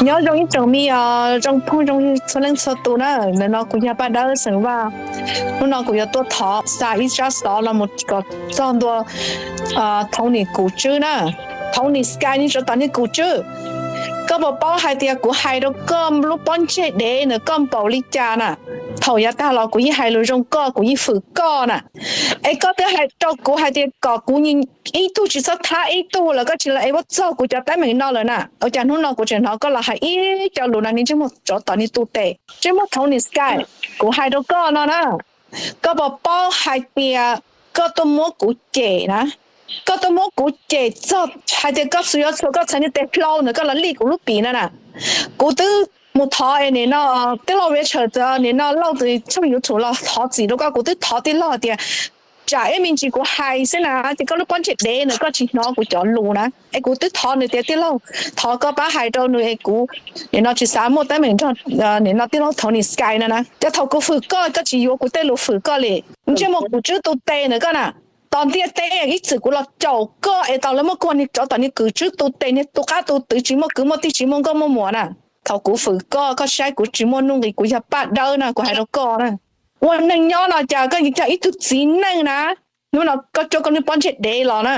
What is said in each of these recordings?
Nyob zoo ib tsoom me os, zoo phooj zoo ywg txhua leej txhua tus na. Ntawm no kuv yog Paj Dawb xeem Vaj. Hnub no kuv yuav tuaj thov xa ib tsab xov los mus kom txog ntua Tony Kum Tswb na. Tony Sky, nej tsov tom nej Kum Tswb, koj puas paub hais tias kuv hais rau koj lub pob ntseg dev ntawm koj npaum li cas na? Thaum yav tag los kuv yeej hais lus zoo koj, kuv yeej fwm koj na. Es koj twb hais rau kuv hais tias kom kuv ib tug tsis txhob thab ib tug lawm, koj tsis los ev ua txog kuv cov teeb meem no lawm na. Ua cas hnub no kuv tseem hnov koj los hais ib co lus no? Niag ntsej muag tsov tom niag tus tes, ntsej muag Tony Sky, kuv hais rau koj no na, koj puas paub hais tias koj tuaj muab kuv cem na? Koj tuaj muab kuv cem txog hais tias koj txhua yuav txhua koj txhais niag tes hlau ntawd koj los lij kuv lub pim no na. Kuv twb mus thov es nim no tij laug Richard nim no Lauj tus tshooj YouTube los thov txim rau koj, kuv twb thov tij laug hais tias tsam ib me ntsis kuv hais xwb na, ces koj lub pob ntseg dev ntawd koj tsis hnov kuv cov lus na. Es kuv twb thov nws tias tij laug, thov koj pab hais rau nws es kuv nim no tsis xav muaj teeb meem nrog nim no tij laug Tony Sky no na. Ces thaum kuv fwm koj, koj tsis yuav kuv tej lus fwm koj li. Ntsej muag Kum Tswb tus tes ntawm koj na, tos ntiaj teb ib txwm kuv los caum koj es tau lawv muab kuag niag tsov tom niag Kum Tswb tus tes, niag tus qab tus twv tsis muaj kwv muaj tij tsis muaj nkauj muaj muam na. Thaum kuv fwm koj, koj saib kuv tsis muaj nuj nqis, kuv yog Paj Dawb na, kuv hais rau koj na. Ua neeg nyob no cas koj yog ib tug txiv neej na, hnub no koj coj koj niag pob ntseg dev los na.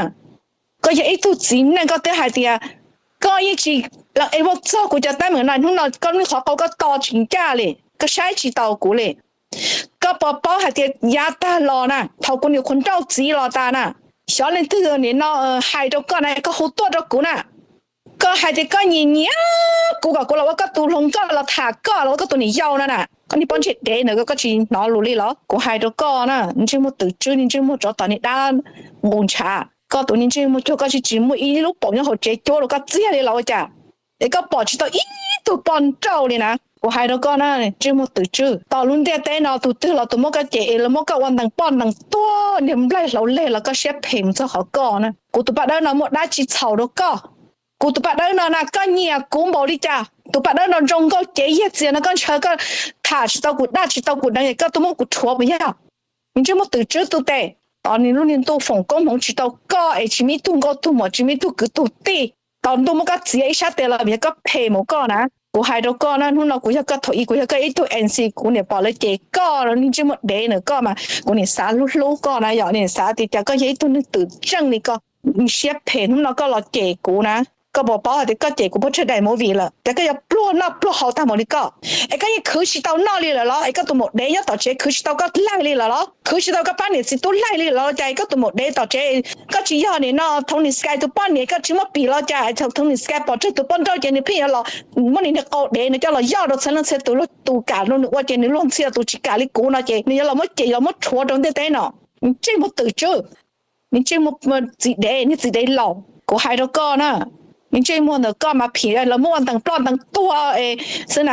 Koj yog ib tug txiv neej, koj twb hais tias koj yeej tsis los ev ua txog kuv cov teeb meem no, hnub no koj lub qhov qau koj to tsis ncaj li, koj saib tsis taus kuv li. Koj puas paub hais tias yav tag los na, thaum kuv niam qhuav nrauj txiv los tas na, xyov leej twg nim no hais rau koj na, koj hu tuaj rau kuv na. Koj hais tias koj nyiam nyiam kuv kom kuv los ua koj tus hluas nkauj los tham koj los ua koj tus niam yau no na. Koj niag pob ntseg dev ntawd koj tsis hnov lus li los? Kuv hais rau koj na, ntsej muag Twm Tswb, niag ntsej muag tsov tom niag dab nqus ntshav, koj tus niag ntsej muag cuag koj tsis, tsis muaj ib lub paum nyob hauv tsev cuab rau koj txiag li los ua cas? Es koj pom tsis tau ib tug poj nrauj li na. Kuv hais rau koj na, ntsej muag Twm Tswb, tom lub ntiaj teb no tus twg los tus muab koj cem es los muab koj ua ntees poj ntees tuag niag nplaig hlauv leg los koj siab phem mus txog qhov koj na. Kuv tus Paj Dawb no muaj dab tsi txhaum rau koj? Kuv tus Paj Dawb no na, koj nyiam kuv npaum li cas? Tus Paj Dawb no zoo nkauj cev yiag txias no, koj ntshaw koj tham tsis tau kuv daj tsis tau kuv deev es koj tuaj muab kuv rhuav puas yog? Niag ntsej muag Twm Tswb tus tes, tos niag lub niag ntuj foom koob hmoov tsis tau koj es tsis muaj ib tug nkauj tug muam, tsis muaj ib tug kwv tug tij, tos ntuj muab koj txiav ib sab tes los yog koj phem mus koj na. Kuv hais rau koj na, hnub no kuv yog koj thaum ub, kuv yog koj ib tug M C, kuv niam pom lawv cem koj, niag ntsej muag dev ntawm koj mas kuv niam xav hlub hlub koj na, yog niam xav tias cas koj yog ib tug neeg twm tseej li koj, siab phem, hnub no koj los cem kuv na. Koj puas paub hais tias koj cem kuv pub tsawg daim movie lawm, cas koj yuav pluag noj pluag haus tag npaum li koj, es koj yeej khwv tsis tau noj li lawm los? Es koj tus maum dev nyob tom tsev khwv tsis tau koj laig li lawm los? Khwv tsis tau koj pab niam txiv tub laig li los? Cas koj tus maum dev tom tsev, koj tsis yog nim no Tony Sky tus poj niam, koj tsis muaj pim los? Cas Tony Sky pom tsawg tus poj nrauj ces nws pheej yuav los muab nws niag qau dev nws coj los yoj rau txhua leej txhia tus, luag tus kam rau nws ua ces nws luag ntxhi, tus tsis kam li kuv no ces nws yuav los muab cem los muab rhuav rau ntiaj teb no. Ntsej muag Twm Tswb, niag ntsej muag txiv dev, niag txiv dev laus, kuv hais rau koj na, niag ntsej muag ntawm koj mas phim lawv muab ua ntees ploj ntees tuag es xwb.